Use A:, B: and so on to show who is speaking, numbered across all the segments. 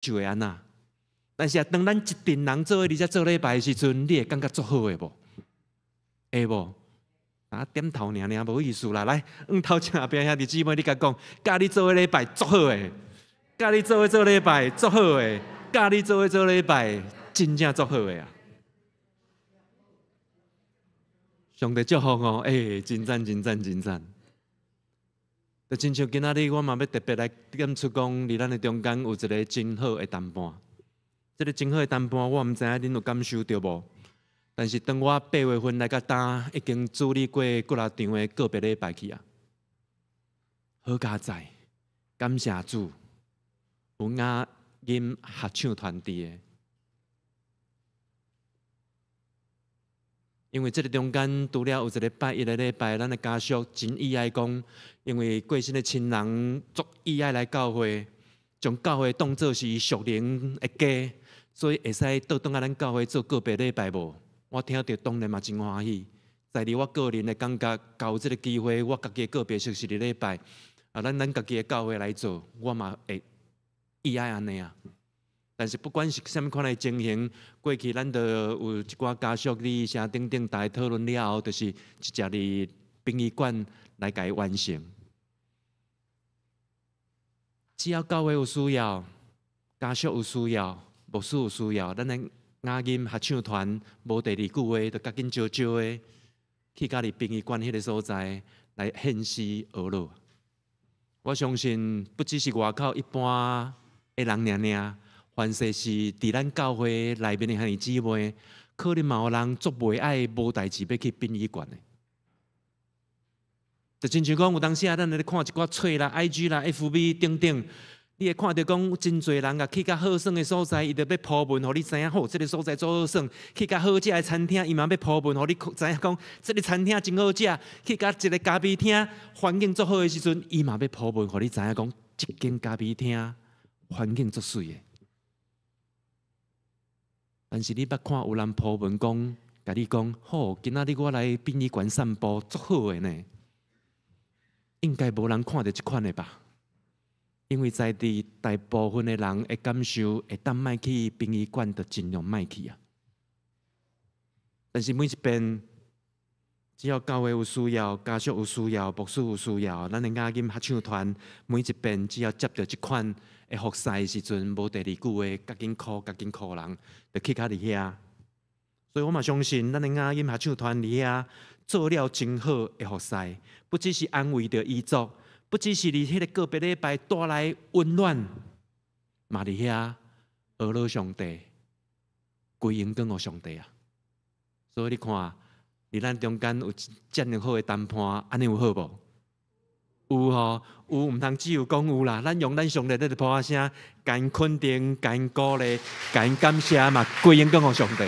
A: 就會按怎。但是啊，當咱一陣人做伙佇遮做禮拜的時陣，你會感覺足好的無？會無？啊，點頭爾爾無意思啦。來，向頭前後壁兄弟姊妹，你共講，佮你做伙禮拜足好的，佮你做伙做禮拜足好的，佮你做伙做禮拜真正足好的啊！上帝祝福哦，欸，真讚真讚真讚！就親像今仔日，我嘛欲特別來點出講，佇咱的中間有一个真好的同伴。這个真好的同伴，我毋知影恁有感受著無？但是當我8月份來到遮，已經處理過幾若場的告別禮拜去啊。好佳哉，感謝主，有雅音合唱團佇的。因為這个中間，除了有一个拜一的禮拜，咱的家屬真意愛講，因為過身的親人足意愛來教會，將教會當做是屬靈的家，所以會使倒轉來咱教會做告別禮拜無？我聽著當然嘛真歡喜。在佇我個人的感覺，有這个機會，我家己的告別式是佇禮拜，啊，咱家己的教會來做，我嘛會意愛按呢啊。但是不管是啥物款的情形，過去咱就有一寡家屬佇啥等等，大家討論了後，就是直接佇殯儀館來共伊完成。只要教會有需要，家屬有需要，牧師有需要，咱的雅音合唱團無第二句話，就趕緊招招的去佮佇殯儀館彼个所在來獻詩哀樂。我相信不只是外口一般的人爾爾。凡勢是佇咱教會內面的兄弟姊妹，可能嘛有人足袂愛無代誌欲去殯儀館的。就親像講，有當時啊，咱咧看一寡冊啦、IG 啦、FB 等等，你會看著講真濟人啊，去較好耍的所在，伊就欲 po 文，予你知影，吼，這个所在足好耍；去較好食的餐廳，伊嘛欲 po 文，予你知影講，這个餐廳真好食。去到一个咖啡廳，環境足好的時陣，伊嘛欲 po 文，予你知影講，這間咖啡廳環境足媠的。但是你捌看有人 po 文講，共你講，吼，今仔日我來殯儀館散步，足好的呢。應該無人看著這款的吧？因為在佇大部分的人的感受，會當莫去殯儀館，就盡量莫去啊。但是每一遍，只要教會有需要，家屬有需要，牧師有需要，咱的雅音合唱團每一遍只要接著這款的服侍的時陣，無第二句話，趕緊 call，趕緊 call 人，就去較佇遐。所以我嘛相信，咱的雅音合唱團佇遐做了真好的服侍，不只是安慰著遺族，不只是佇彼个告別禮拜帶來溫暖，嘛佇遐呵咾上帝，歸榮光予上帝啊！所以你看，佇咱中間有遮爾好的同伴，按呢有好無？有吼，有毋通只有講有啦。咱用咱上熱烈的噗仔聲，共𪜶肯定，共𪜶鼓勵，共𪜶感謝嘛，歸榮光予上帝。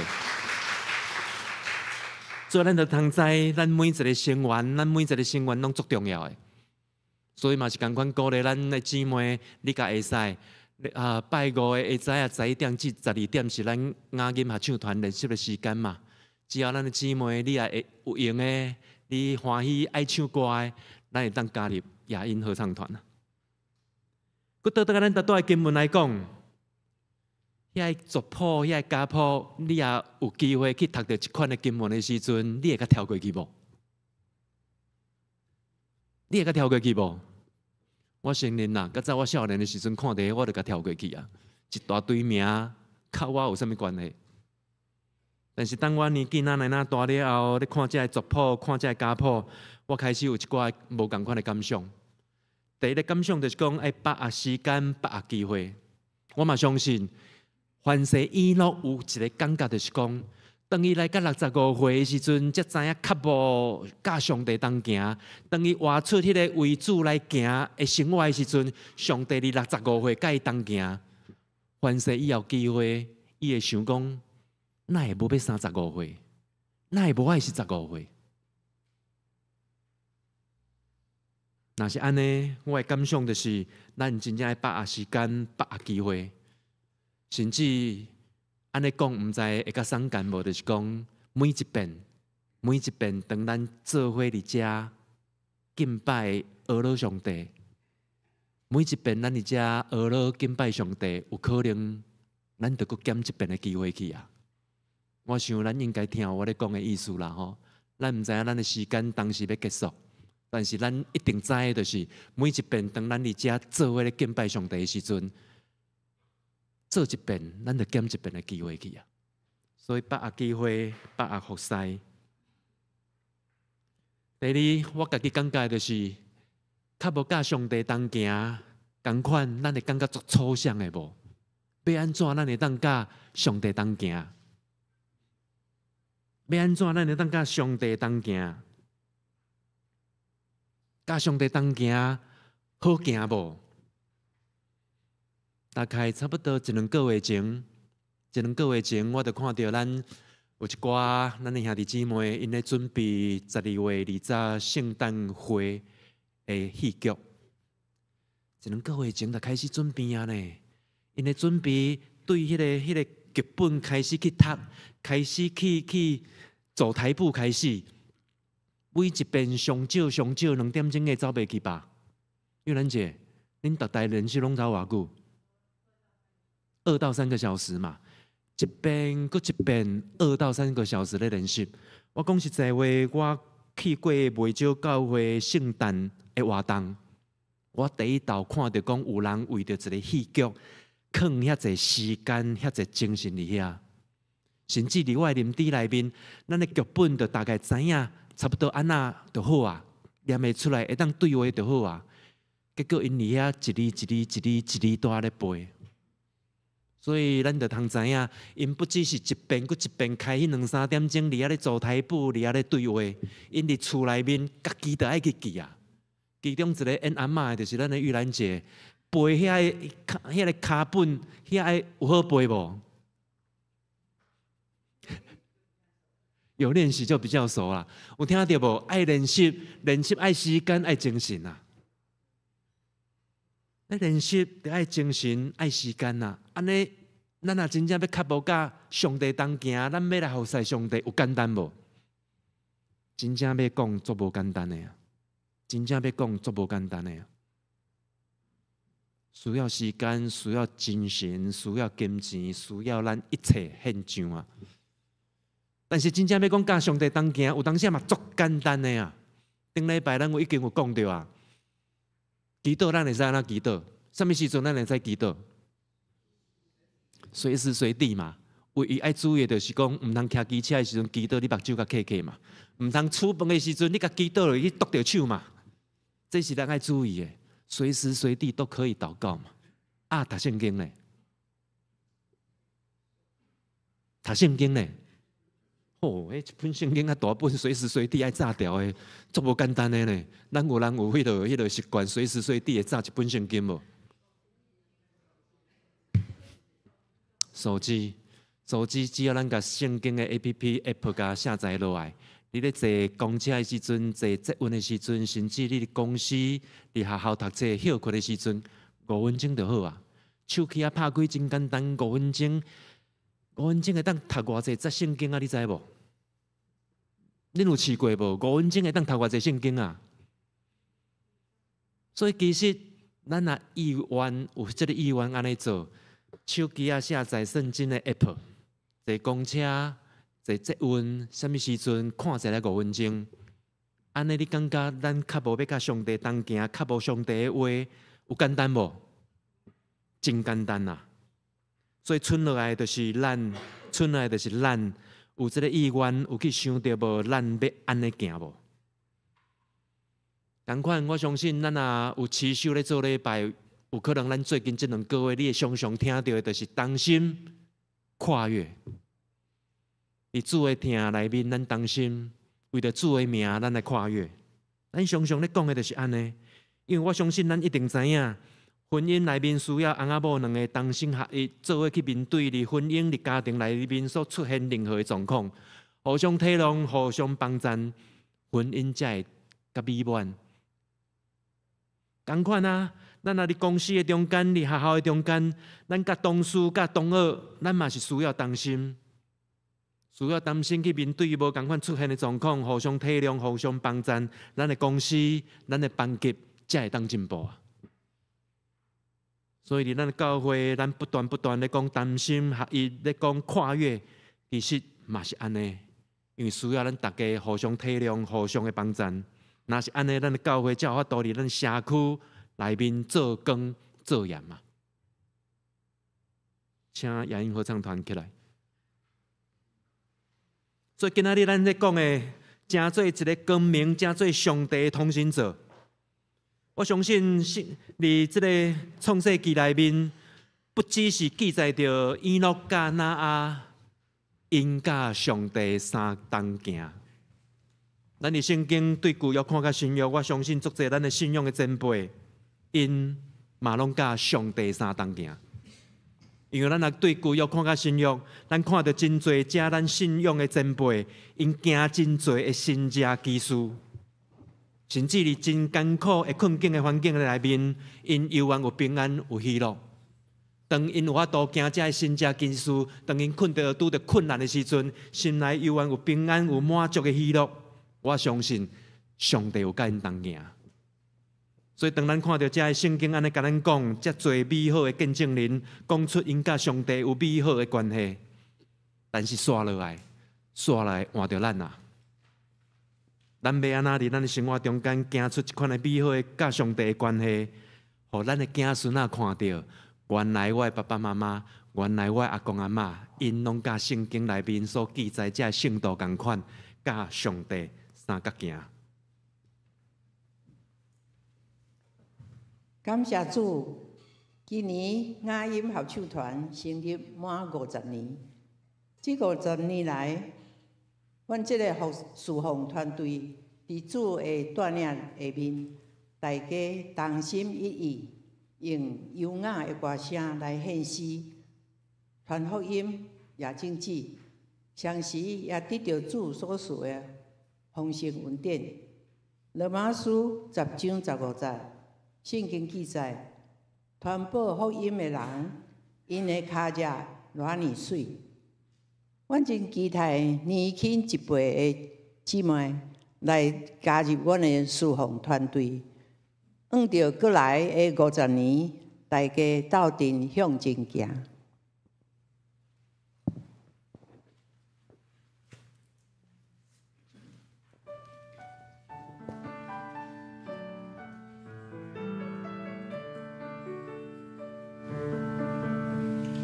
A: 所以咱就通知，咱每一个成員，咱每一个成員攏足重要的。所以嘛是仝款鼓勵咱的姊妹，你共會使啊，拜五的下晝啊，11點至12點是咱雅音合唱團練習的時間嘛。只要咱的姊妹，你也會有閒的，你歡喜愛唱歌的，咱會當加入雅音合唱團啊。閣倒轉來咱拄拄的經文來講，遐个族譜、遐个家譜，你也有機會去讀著這款的經文的時陣，你會共跳過去無？你會共跳過去無？我承認啦，較早我少年的時陣看著彼，我就共跳過去啊，一大堆名，佮我有啥物關係？但是當我年紀若來若大了後，咧看這个族譜，看這个家譜，我開始有一寡無仝款的感想。第一个感想就是講，愛把握時間，把握機會。我嘛相信，凡勢以諾有一个感覺，就是講，當伊來到65歲的時陣，才知影腳步佮上帝同行。當伊活出彼个為主來行的生活的時陣，上帝佇六十五歲佮伊同行。凡勢以後機會，伊會想講，哪會無欲35歲？哪會無愛是十五歲？若是按呢，我的感想就是，咱真正愛把握時間，把握機會，甚至按呢講，毋知會較傷感無？就是講，每一遍，每一遍，當咱做伙佇遮敬拜呵咾上帝，每一遍咱佇遮學了敬拜上帝，有可能咱就閣減一遍的機會去啊！我想咱應該聽我咧講的意思啦吼。咱毋知影咱的時間當時欲結束，但是咱一定知的就是每一遍當咱佇遮做伙咧敬拜上帝的時陣，做一遍，咱就減一遍的機會去啊！所以把握機會，把握服侍。第二，我家己感覺就是，較無佮上帝同行，仝款，咱會感覺足抽象的無？欲按怎咱會當佮上帝同行？欲按怎咱會當佮上帝同行？佮上帝同行好行無？大概差不多一兩個月前，一兩個月前，我就看著咱有一寡咱的兄弟姊妹，𪜶咧準備12月20聖誕會的戲劇，一兩個月前就開始準備啊呢。𪜶咧準備對彼個劇本開始去讀，開始去做台步開始，每一遍上少上少2點鐘會走袂去吧？玉蘭姐，恁逐台練習攏走偌久？2到3個小時嘛，一遍閣一遍，二到三個小時咧練習。我講實在話，我去過袂少教會聖誕的活動，我第一道看著講有人為著一个戲劇，囥遐濟時間、遐濟精神佇遐，甚至佇我的認知內面，咱的劇本就大概知影，差不多按怎就好啊，念會出來會當對話就好啊。結果𪜶佇遐一字一字一字一字蹛咧背。所以咱就通知影，𪜶不只是一遍閣一遍開彼兩三點鐘佇遐咧做台步，佇遐咧對話，𪜶佇厝內面家己就愛去記啊。其中一个演阿嬤的，就是咱的玉蘭姐，背遐個跤本，遐个有好背無？有練習就比較熟啦。有聽著無？愛練習，練習愛時間，愛精神啊。咧練習著愛精神，愛時間啊。按呢，咱若真正欲較無佮上帝同行，咱欲來服侍上帝，有簡單無？真正欲講，足無簡單的啊！真正欲講，足無簡單的啊！需要時間，需要精神，需要金錢，需要咱一切獻上啊！但是真正欲講佮上帝同行，有當時嘛足簡單的啊！頂禮拜咱有已經有講著啊。祈禱咱會使按怎祈禱？啥物時陣咱會使祈禱？隨時隨地嘛。唯一愛注意的就是講，毋通騎機車的時陣祈禱，你目睭共瞌瞌嘛；毋通煮飯的時陣，你共祈禱落去篤著手嘛。這是咱愛注意的，隨時隨地都可以禱告嘛。啊，讀聖經咧，讀聖經咧。哦，彼一本聖經較大本，隨時隨地愛紮牢的，足無簡單的呢。咱有人有彼個習慣，隨時隨地會紮一本聖經無？手機，手機只要咱共聖經的 APP App 共下載落來，你咧坐公車的時陣，坐捷運的時陣，甚至你佇公司、佇學校讀冊歇睏的時陣，五分鐘就好啊。手機仔拍開真簡單，五分鐘。五分鐘會當讀偌濟節聖經啊？你知無？恁有試過無？五分鐘會當讀偌濟聖經啊？所以其實咱若意願有這个意願按呢做，手機仔下載聖經的 App，坐公車、坐捷運，啥物時陣看一下五分鐘，按呢你感覺咱較無欲佮上帝同行，較無上帝的話，有簡單無？真簡單啊！所以剩落來就是咱，剩落來就是咱有這个意願，有去想著無？咱欲按呢行無？仝款，我相信咱若有持守咧做禮拜，有可能咱最近這兩個月，你會常常聽著的，就是同心跨越。佇主的疼內面，咱同心為著主的名，咱來跨越。咱常常咧講的就是按呢，因為我相信咱一定知影。婚姻內面需要翁仔某兩个同心合意，做伙去面對佇婚姻、佇家庭內面所出現任何的狀況，互相體諒、互相幫贊，婚姻才會較美滿。仝款啊，咱若佇公司的中間、佇學校的中間，咱佮同事、佮同學，咱嘛是需要同心，需要同心去面對無仝款出現的狀況，互相體諒、互相幫贊，咱的公司、咱的班級才會當進步啊！所以佇咱教會，咱不斷不斷咧講同心合一，咧講跨越，其實嘛是按呢，因為需要咱逐家互相體諒、互相的幫贊。若是按呢，咱的教會才有法度佇咱社區內面做光做鹽嘛。請夜莺合唱團起來。所以今仔日咱咧講的，成做一个光明，成做上帝的通行者。我相信，是佇這个創世記內面，不只是記載著以諾佮挪亞𪜶佮上帝相同行。咱佇聖經對舊約看佮新約，我相信足濟咱的信仰的前輩，𪜶嘛攏佮上帝相同行。因為咱若對舊約看佮新約，咱看著真濟遮咱信仰的前輩，𪜶行真濟的神蹟奇事。甚至佇真艱苦的困境的環境內面，𪜶猶原有平安、有喜樂。當𪜶有法度行這个神蹟奇事，當𪜶困著拄著困難的時陣，心內猶原有平安、有滿足的喜樂。我相信上帝有佮𪜶同行。所以當咱看著這个聖經按呢共咱講，遮濟美好的見證人，講出𪜶佮上帝有美好的關係，但是紲落來，紲來換著咱啊！咱欲按怎佇咱的生活中間行出這款的美好的佮上帝的關係，予咱的囝孫仔看著，原來我的爸爸媽媽，原來我的阿公阿嬤，𪜶攏佮聖經內面所記載這聖徒仝款，佮上帝相佮行。
B: 感謝主，今年雅音合唱團成立滿50年，這50年來，阮這个服侍奉團隊佇主的帶領下面，大家同心一意，用優雅的歌聲來獻詩、傳福音、也政治，同時也得著主所賜的豐盛恩典。羅馬書10章15節，聖經記載，傳播福音的人，𪜶的跤跡偌爾媠。阮真期待年輕一輩的姊妹來加入阮的侍奉團隊，向著閣來的50年，大家鬥陣向前行。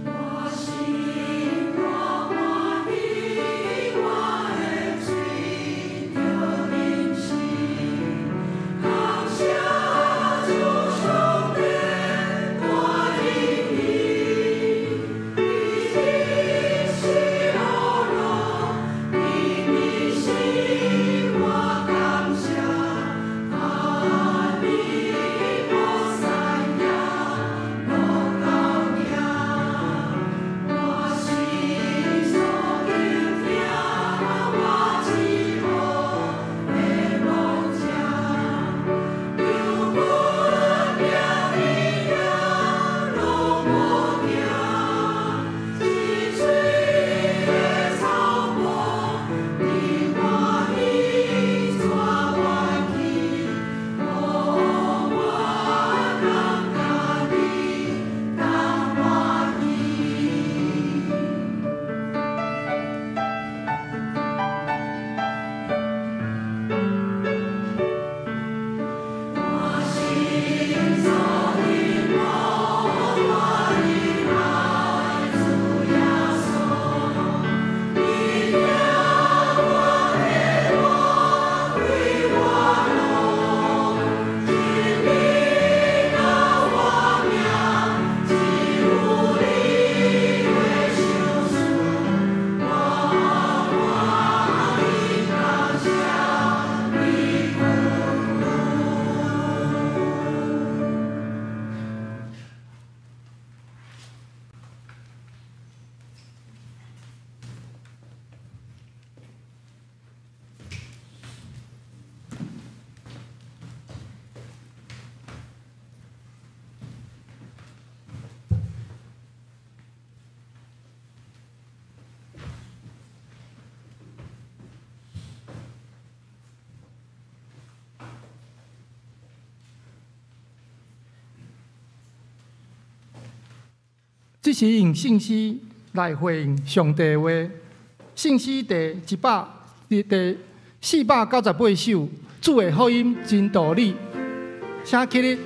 C: 我心這是用聖詩來回應上帝的話。聖詩第498首，主的福音真道理，請起立。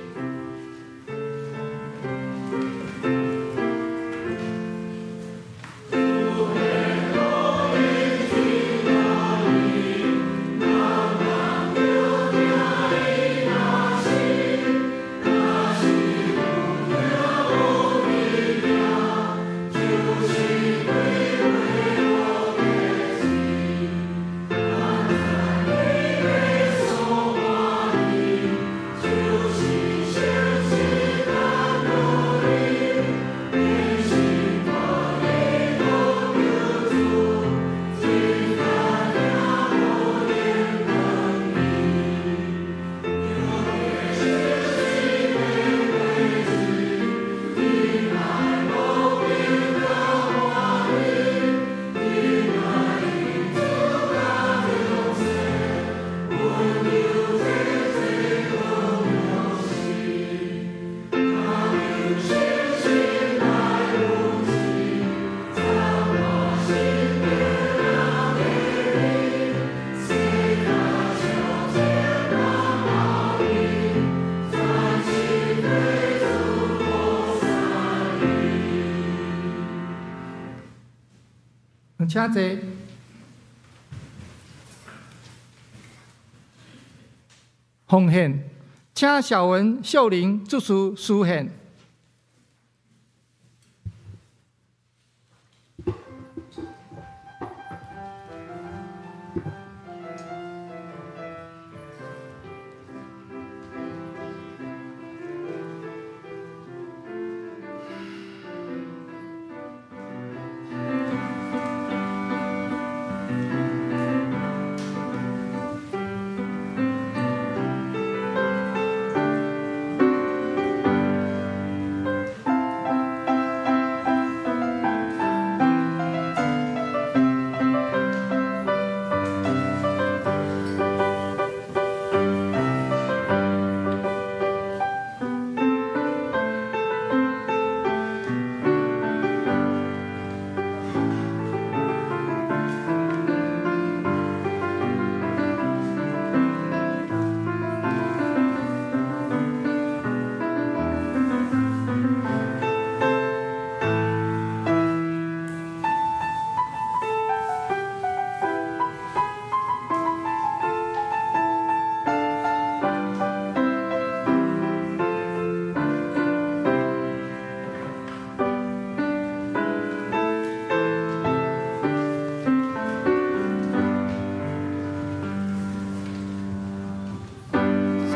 C: 請坐。奉獻，請小文、秀玲主持司獻。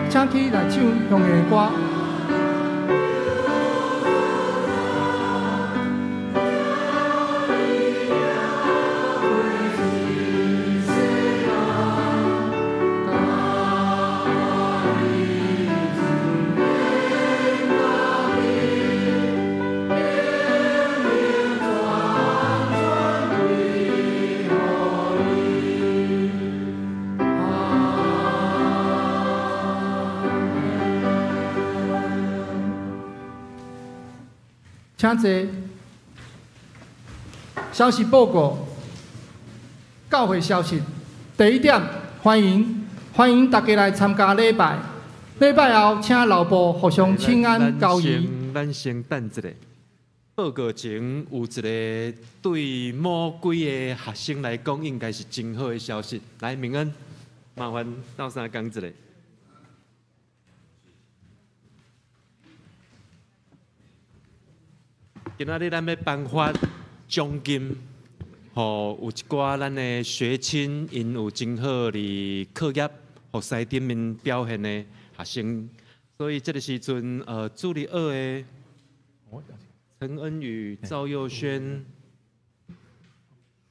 C: 請起來唱鄉下歌。請坐。消息報告，教會消息。第一點，歡迎大家來參加禮拜。禮拜後，請老婆互相請安交誼。
A: 咱先等一下。報告前有一個對某幾个學生來講，應該是真好的消息。來，明恩，麻煩鬥相共一下。今仔日咱欲頒發獎金，予有一寡咱的學生，𪜶有真好佇課業、服侍頂面表現的學生，所以這个時陣，主日學的陳恩宇、趙佑軒、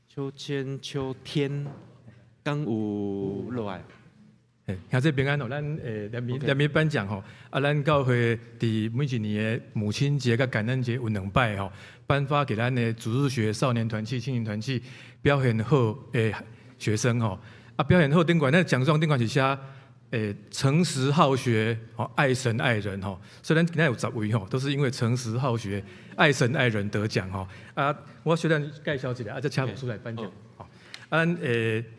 A: 邱千、邱天，敢有落來？
D: 兄弟平安哦，咱聯名頒獎吼，啊，咱教會佇每一年的母親節佮感恩節有兩擺吼，頒發給咱的主日學少年團契、青年團契表現好的學生吼，啊，表現好頂懸，咱獎狀頂懸是寫誠實好學，吼，愛神愛人吼。雖然今仔有10位吼，都是因為誠實好學、愛神愛人得獎吼。啊，我小等介紹一下，啊，再請牧師來頒獎。好，啊，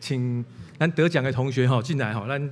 D: 請咱得獎的同學吼進來吼，咱。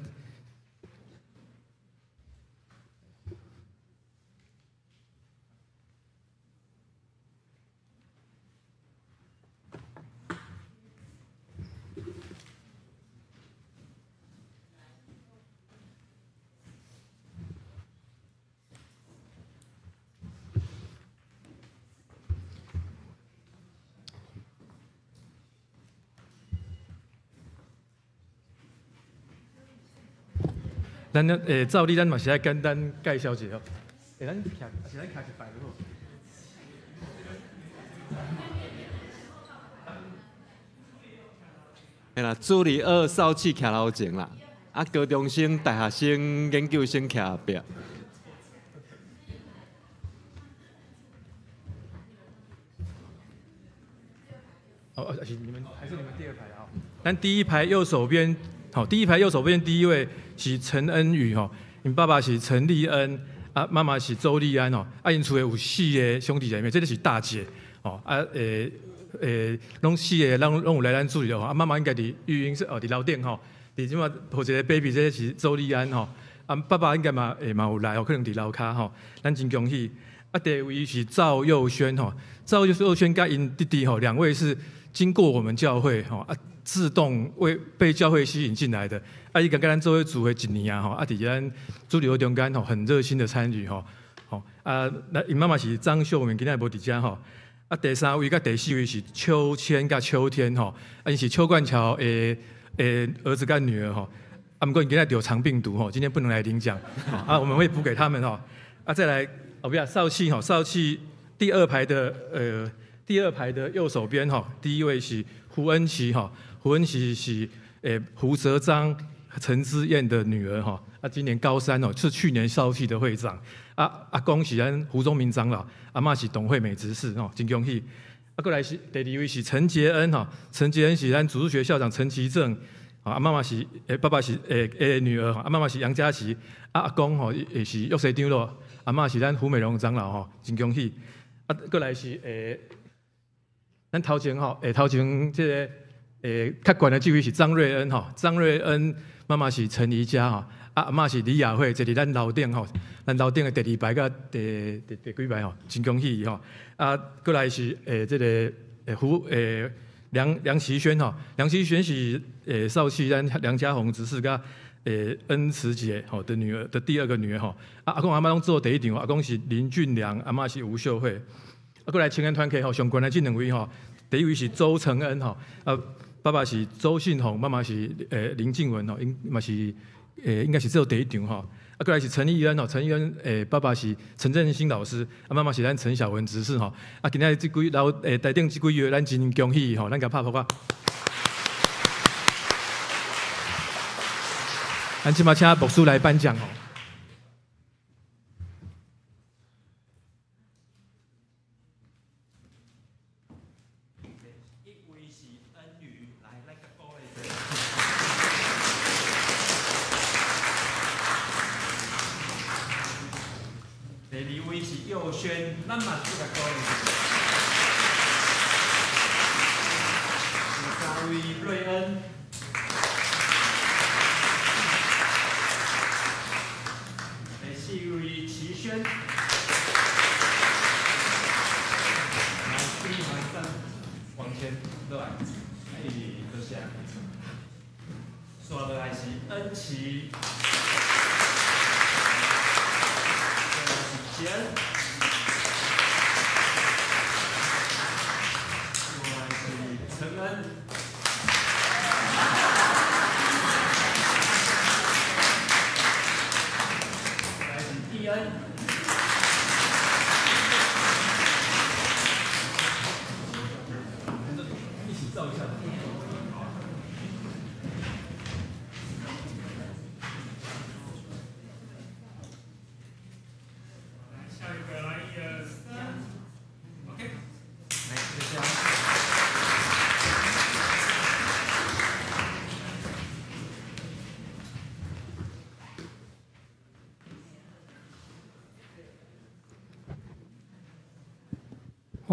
D: 咱照例咱嘛是愛簡單介紹一下。咱徛，是咱徛一排就好。
A: 嘿啦，主日學少刺徛頭前啦，啊，高中生、大學生、研究生徛後壁。
D: 哦，是你們，還是你們第二排啊？咱第一排右手邊。好，第一排右手邊第一位是陳恩宇吼，𪜶爸爸是陳立恩，啊，媽媽是周麗安吼，啊，𪜶厝內有四个兄弟姐妹，這個是大姐，哦，啊，攏四个攏有來咱主日學，啊，媽媽應該佇育嬰室哦，佇樓頂吼，佇這馬抱一个 baby，這個是周麗安吼，啊，爸爸應該嘛會嘛有來哦，可能佇樓跤吼，咱真恭喜。啊，第二位是趙佑軒吼，趙佑軒佮𪜶弟弟吼，兩位是經過我們教會吼啊。自動為被教會吸引進來的，啊，伊共咱做伙聚會一年啊，吼，啊，佇咱主日學中間吼，很熱心的參與吼，吼，啊，那𪜶媽媽是張秀敏，今仔無佇遮吼，啊，第三位佮第四位是秋千佮秋天吼，啊，𪜶是邱冠橋的兒子佮女兒吼，啊，毋過𪜶今仔著腸病毒吼，今天不能來領獎，啊，我們會補給他們吼，啊，再來後壁少氣吼，少氣第二排的第二排的右手邊吼，第一位是胡恩琪吼。胡恩琪是胡澤章、陳之燕的女兒吼，啊，今年高三哦，是去年少氣的會長。啊，阿公是咱胡宗明長老，阿嬤是董惠美執事吼，真恭喜。啊，過來是第二位是陳杰恩吼，陳杰恩是咱主日學校長陳其正，啊，媽媽是爸爸是女兒，啊，媽媽是楊佳琪，啊，阿公吼也是玉西長老，阿嬤是咱胡美容長老吼，真恭喜。啊，過來是咱頭前吼，頭前這個。較懸的這位是張瑞恩吼，張瑞恩媽媽是陳怡嘉吼，啊阿嬤是李雅慧，坐佇咱樓頂吼，咱樓頂的第二排佮第幾排吼，真恭喜伊吼。啊，過來是這個胡梁其軒吼，梁其軒是少氣咱梁家宏執事佮恩慈姐吼的女兒的第二個女兒吼。啊，阿公阿嬤攏做第一場，阿公是林俊良，阿嬤是吳秀慧。啊，過來青年團契吼，上懸的這兩位吼，第一位是周承恩吼，啊。爸爸是周信宏，媽媽是林靜文吼，應嘛是應該是做第一場吼。啊，過來是陳義恩吼，陳義恩爸爸是陳振興老師，啊媽媽是咱陳小文執事吼。啊，今仔這幾老台頂這幾位，咱真恭喜吼，咱共拍噗仔。咱這馬請牧師來頒獎吼。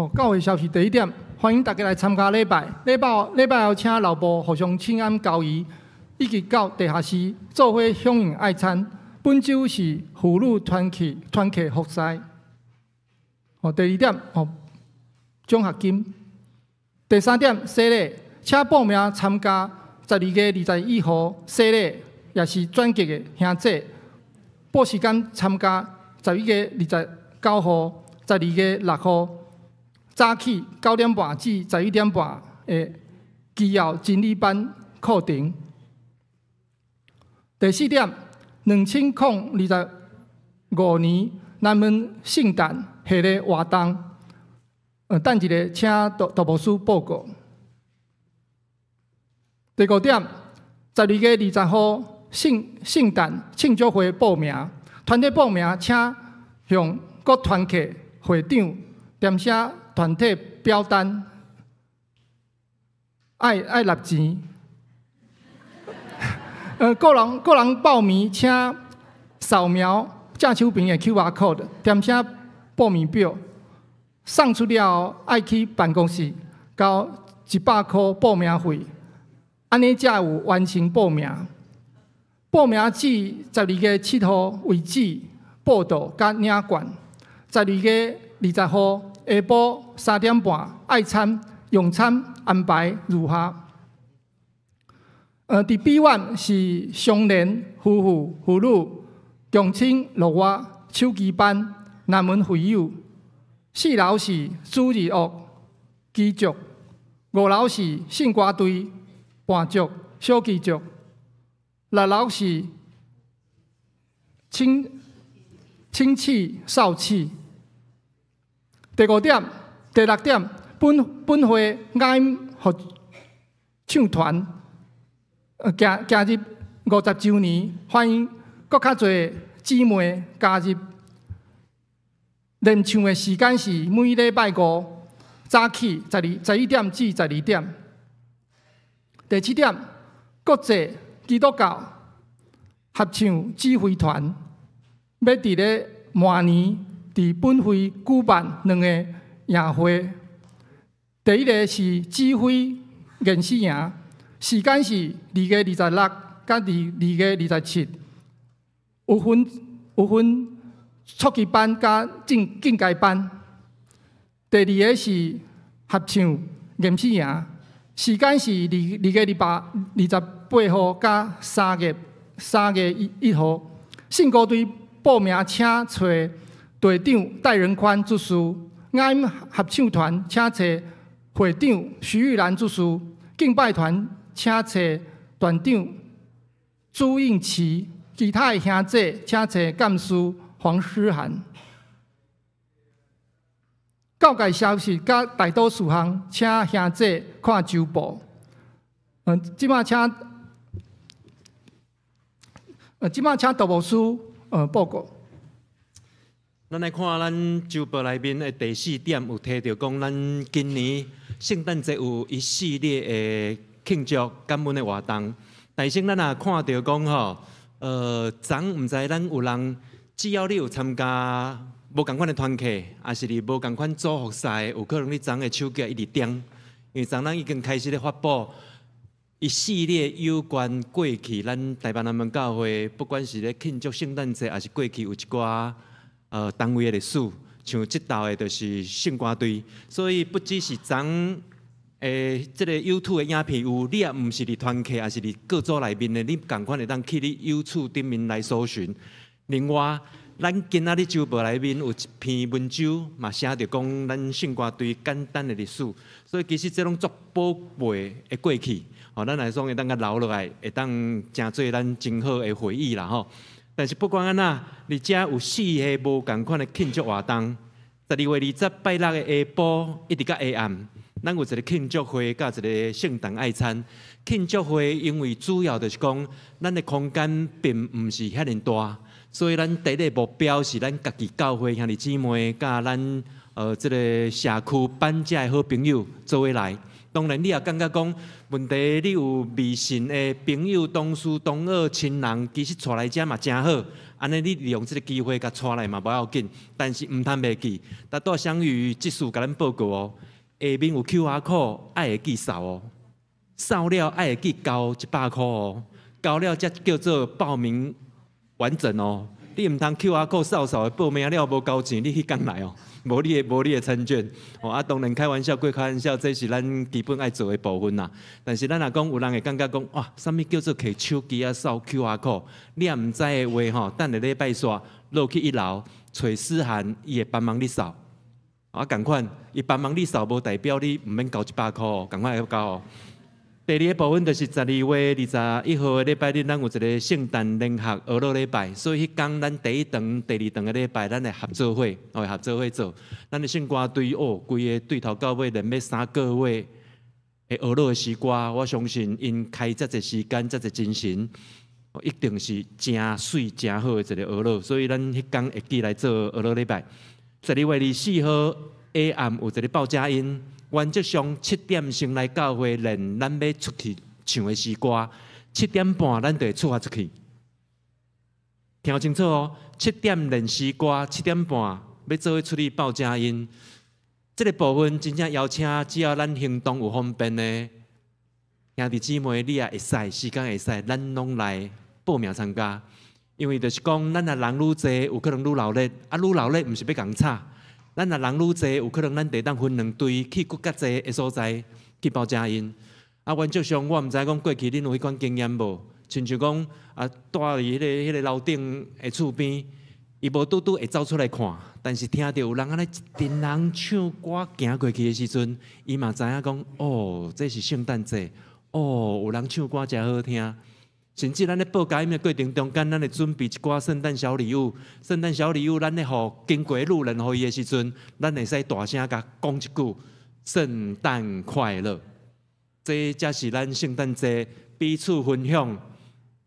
C: 哦，教會消息第一點，歡迎大家來參加禮拜。禮拜禮拜後，請老婆互相請安交誼，以及到地下室做伙享用愛餐。本週是婦女團契團契服侍。哦，第二點，哦，獎學金。第三點，洗禮，請報名參加12月21號洗禮，也是轉級的兄姐。報時間參加11月29號、12月6號早起9點半至11點半的基要真理班課程。第四點，2025年南門聖誕系列活動，等一下請杜杜牧師報告。第五點，12月20號聖誕慶祝會報名，團體報名請向各團契會長填寫團體表單，愛納錢。個人報名請掃描正手邊的 QR code，填寫報名表。送出了後，愛去辦公室交100箍報名費，按呢才有完成報名。報名至12月7號為止報到佮領券。12月20號下晡3點半愛餐用餐安排如下。佇 B1 是雙連夫婦、婦女、共親、樂活、手機班、南門會友。四樓是主日學基足，五樓是聖歌隊伴奏小基足，六樓是青刺少刺。第五點、第六點，本會雅音合唱團，行入50週年，歡迎閣較濟姊妹加入。練唱的時間是每禮拜五早起11點至12點。第七點，國際基督教合唱指揮團欲佇咧明年佇本會舉辦兩個營會。第一个是指揮研習營，時間是2月26佮2月27，有分初級班佮進階班。第二个是合唱研習營，時間是2月28號佮3月1號。聖歌隊報名請揣隊長戴仁寬執事，雅音合唱團請揣會長徐玉蘭執事，敬拜團請揣團長朱應琪，其他的兄姐請揣幹事黃詩涵。教界消息佮代禱事項，請兄姐看週報。這擺請杜牧師報告。
A: 咱來看咱週報內面的第四點，有提著講，咱今年聖誕節有一系列的慶祝感恩的活動。但是咱若看著講吼，昨毋知咱有人，只要你有參加無仝款的團契，抑是佇無仝款組服侍，有可能你昨的手機一直叮，因為昨咱已經開始咧發布一系列有關過去咱台北南門教會，不管是咧慶祝聖誕節，抑是過去有一寡單位的歷史，像這道的就是聖歌隊，所以不只是昨這个 YouTube 的影片有，你也毋是佇團契，抑是佇各組內面的，你仝款會當去你 YouTube 頂面來搜尋。另外，咱今仔日週報內面有一篇文章，嘛寫著講咱聖歌隊簡單的歷史，所以其實這攏足寶貴的過去，吼，咱來講會當共留落來，會當成做咱真好的回憶啦，吼。但是不管按怎，佇遮有四个無仝款的慶祝活動，12月20拜六的下晡一直到下暗，咱有一个慶祝會，佮一个聖誕愛餐。慶祝會因為主要就是講，咱的空間並毋是遐爾大，所以咱第一个目標是咱家己教會兄弟姊妹，佮咱這个社區板遮的好朋友做伙來。當然，你也感覺講問題，你有微信的朋友、同事、同學、親人，其實帶來遮嘛誠好。按呢，你利用這个機會共帶來嘛無要緊，但是毋通袂記。但拄相遇這次共咱報告哦，下面有 QR code，愛會記掃哦，掃了愛會記交100箍哦，交了才叫做報名完整哦。你毋通 QR code 掃掃的報名了無交錢，你彼工來哦，無你的餐券。哦啊，當然開玩笑歸開玩笑，這是咱基本愛做的部分啦。但是咱若講有人會感覺講，哇，啥物叫做提手機啊掃 QR code？你也毋知的話吼，等下禮拜煞落去一樓揣思涵，伊會幫忙你掃。啊，仝款，伊幫忙你掃，無代表你毋免交100箍哦，仝款會交哦。第二个部分就是12月21號的禮拜日，咱有一个聖誕聯合學樂禮拜，所以彼工咱第一堂、第二堂的禮拜，咱會合做伙，會合做伙做。咱的聖歌隊哦，規个對頭到尾連欲3個月的學樂的詩歌，我相信𪜶開遮濟時間、遮濟精神，一定是誠媠、誠好的一個學樂。所以咱彼工會記來做學樂禮拜。12月24號下暗有一个報佳音。原則上7點先來教會練，咱欲出去唱的詩歌。7點半咱就會出發出去。聽清楚哦，七點練詩歌，7點半欲做伙出去報佳音。這个部分真正邀請，只要咱行動有方便的兄弟姊妹，你也會使，時間會使，咱攏來報名參加。因為就是講，咱若人愈濟，有可能愈鬧熱。啊，愈鬧熱毋是欲共吵。咱若人愈濟，有可能咱會當分兩隊去閣較濟的所在去報佳音。啊，原則上我毋知講過去恁有彼款經驗無？親像講啊，蹛佇彼个樓頂的厝邊，伊無拄拄會走出來看，但是聽著有人按呢一陣人唱歌行過去的時陣，伊嘛知影講，哦，這是聖誕節，哦，有人唱歌誠好聽。甚至咱咧報佳音的過程中間，咱會準備一寡聖誕小禮物。聖誕小禮物，咱咧予經過路人予伊的時陣，咱會使大聲共講一句“聖誕快樂”。這才是咱聖誕節彼此分享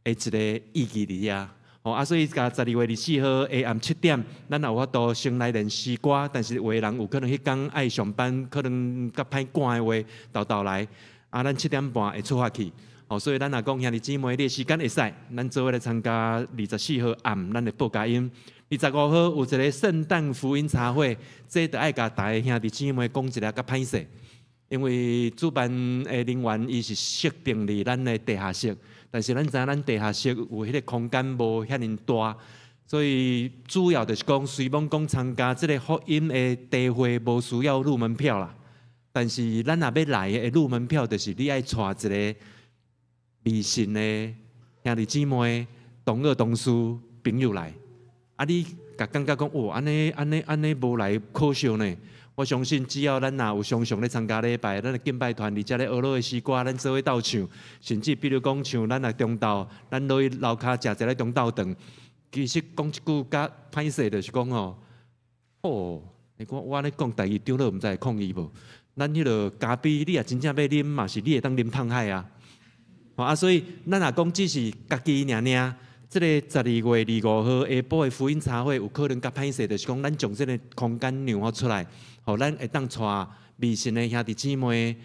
A: 的一个意義佇遐。哦啊，所以共12月24號下暗7點，咱也有法度先來練詩歌，但是有的人有可能彼工愛上班，可能較歹趕的話，沓沓來。啊，咱7點半會出發去。哦，所以咱若講兄弟姊妹，你的時間會使，咱做伙來參加24號暗咱的報佳音。25號有一个聖誕福音茶會，這著愛共逐个兄弟姊妹講一下較歹勢，因為主辦的人員伊是設定佇咱的地下室，但是咱知影咱地下室有彼个空間無遐爾大，所以主要就是講，雖罔講參加這个福音的茶會無需要入門票啦，但是咱若欲來的入門票，就是你愛帶一个微信的兄弟姊妹、同學、同事、朋友來，啊！你共感覺講，哦，按呢按呢按呢無來可惜呢。我相信，只要咱若有常常咧參加禮拜，咱的敬拜團佇遮咧學樂的詩歌，咱做伙鬥唱，甚至比如講像咱若中晝，咱落去樓跤食一个中晝頓，其實講一句較歹勢，就是講吼，哦，我我按呢講台語，長老毋知會抗議無？咱彼个咖啡，你若真正欲啉嘛，是你會當啉迵海啊。啊，所以咱若講只是家己爾爾，這个12月25號下晡的福音茶會，有可能較歹勢，就是講咱將這个空間讓予出來，予咱會當帶微信的兄弟姊妹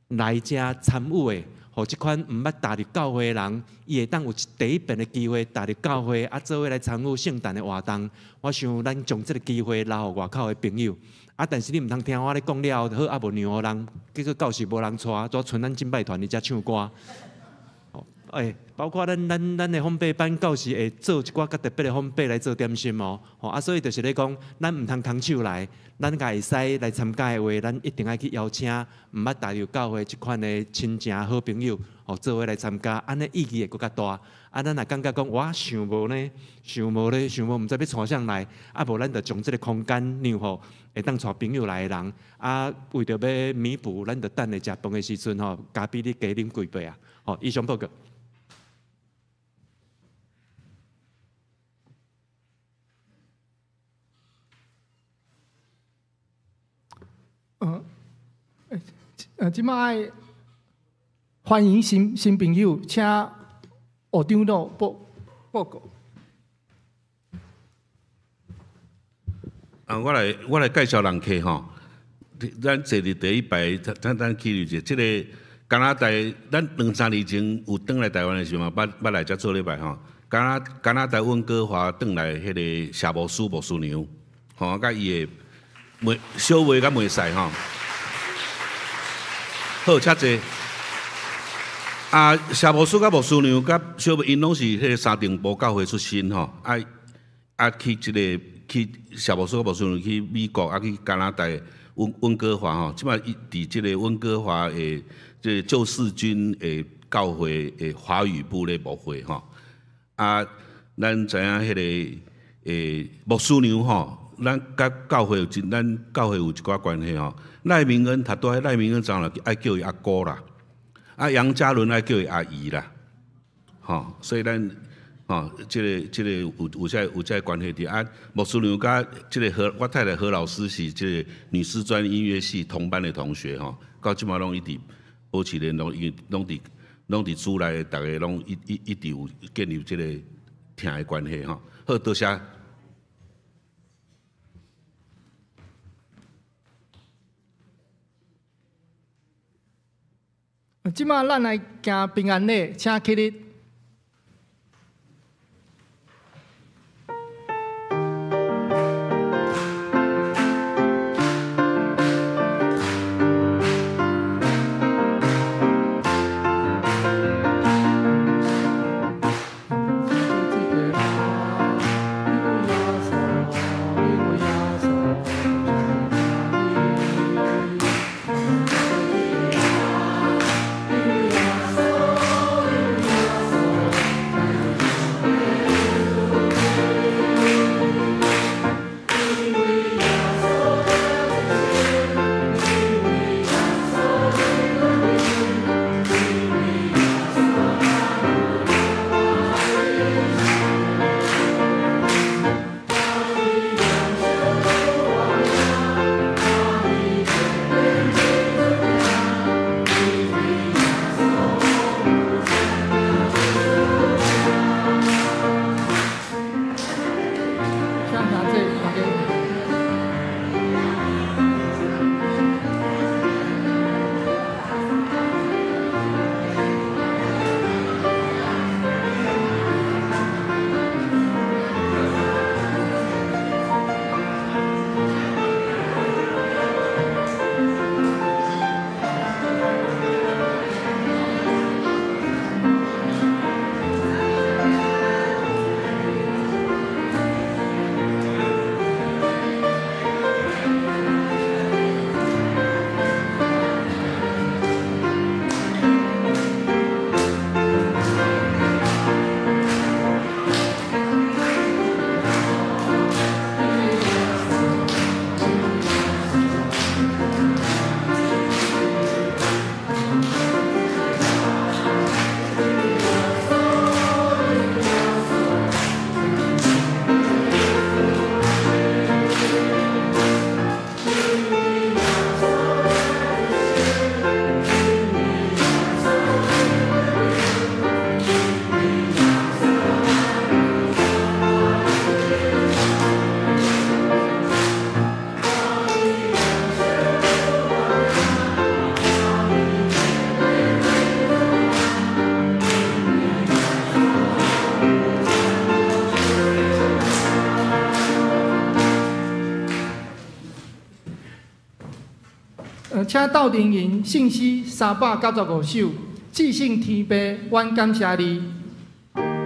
A: 來遮參與的，予這款毋捌踏入教會的人，伊會當有第一遍的機會踏入教會，啊，做伙來參與聖誕的活動。我想咱將這个機會留予外口的朋友。啊，但是你毋通聽我咧講了後，好啊無讓予人，結果到時無人帶，煞賰咱敬拜團佇遮唱歌。欸，包括咱的烘焙班，到時會做一寡較特別的烘焙來做點心哦。吼啊，所以就是咧講，咱毋通空手來，咱共會使來參加的話，咱一定愛去邀請毋捌踏入教會這款的親情好朋友，吼，做伙來參加，按呢意義會閣較大。啊，咱若感覺講我想無呢，想無咧，想無毋知欲帶啥來，啊無咱就將這个空間讓予會當帶朋友來的人。啊，為著欲彌補，咱就等下食飯的時陣吼，咖啡你加啉幾杯啊。吼，以上報告。
C: 這擺歡迎新新朋友，請學長老報報告。
E: 啊，我來我來介紹人客吼。咱坐佇第一排，咱咱去者，這个加拿大，咱兩三年前有轉來台灣的時候嘛，捌捌來遮做禮拜吼。加拿大溫哥華轉來彼个謝牧師牧師娘，吼，佮伊的妹小妹佮妹婿吼。好，請坐。啊，謝牧師佮牧師娘佮小妹，𪜶攏是彼个三重埔教會出身吼。啊啊，去這个去謝牧師佮牧師娘去美國，啊去加拿大溫溫哥華吼。這擺伊佇這个溫哥華的這个救世軍的教會的華語部咧牧會吼。啊，咱知影彼个牧師娘吼，咱佮教會有一，咱教會有一寡關係吼。賴明恩讀拄賴明恩長老愛叫伊阿姑啦，啊楊嘉倫愛叫伊阿姨啦，吼，所以咱吼，這个這个有有這有這個關係佇啊。牧師娘佮這个何，我太太何老師是這个女師專音樂系同班的同學吼，到這馬攏一直保持聯絡，因為攏佇攏佇主內，逐个攏一一一直有建立這个疼的關係吼。好，多謝。
C: 這馬咱來行平安禮，請起立。請鬥陣吟聖詩395首，至聖天父，阮感謝你。
F: Amen.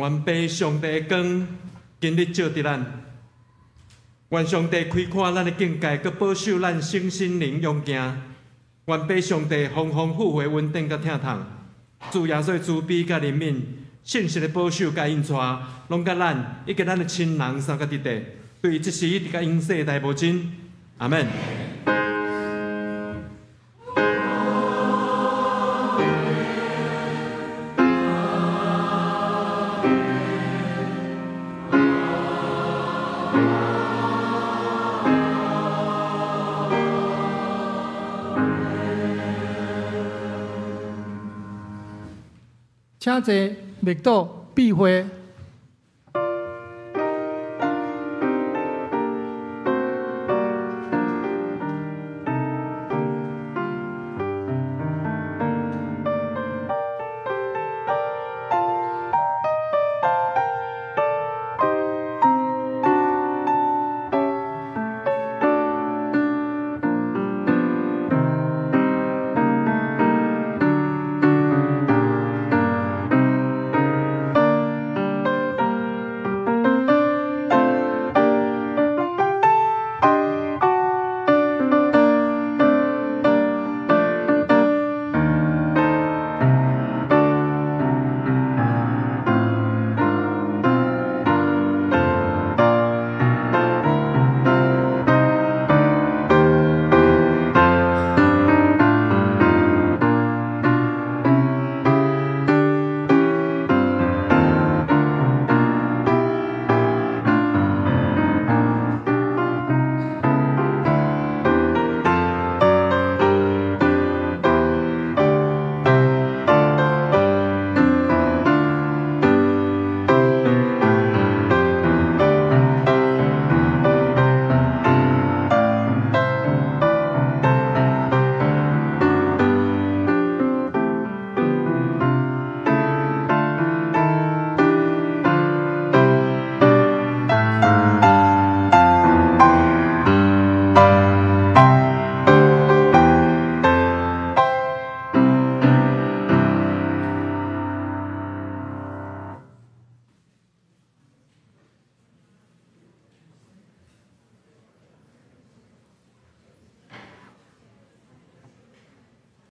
A: 願父上帝的光今日照佇咱，願上帝開闊咱的境界，閣保守咱身心靈勇健。願父上帝豐豐富富的恩典佮疼痛，主耶穌的慈悲佮憐憫，聖神的保守佮引帶，攏佮咱以及咱的親人相佮佇佇，對這時直到永世代無盡。阿們。
C: 請坐，默禱，閉會。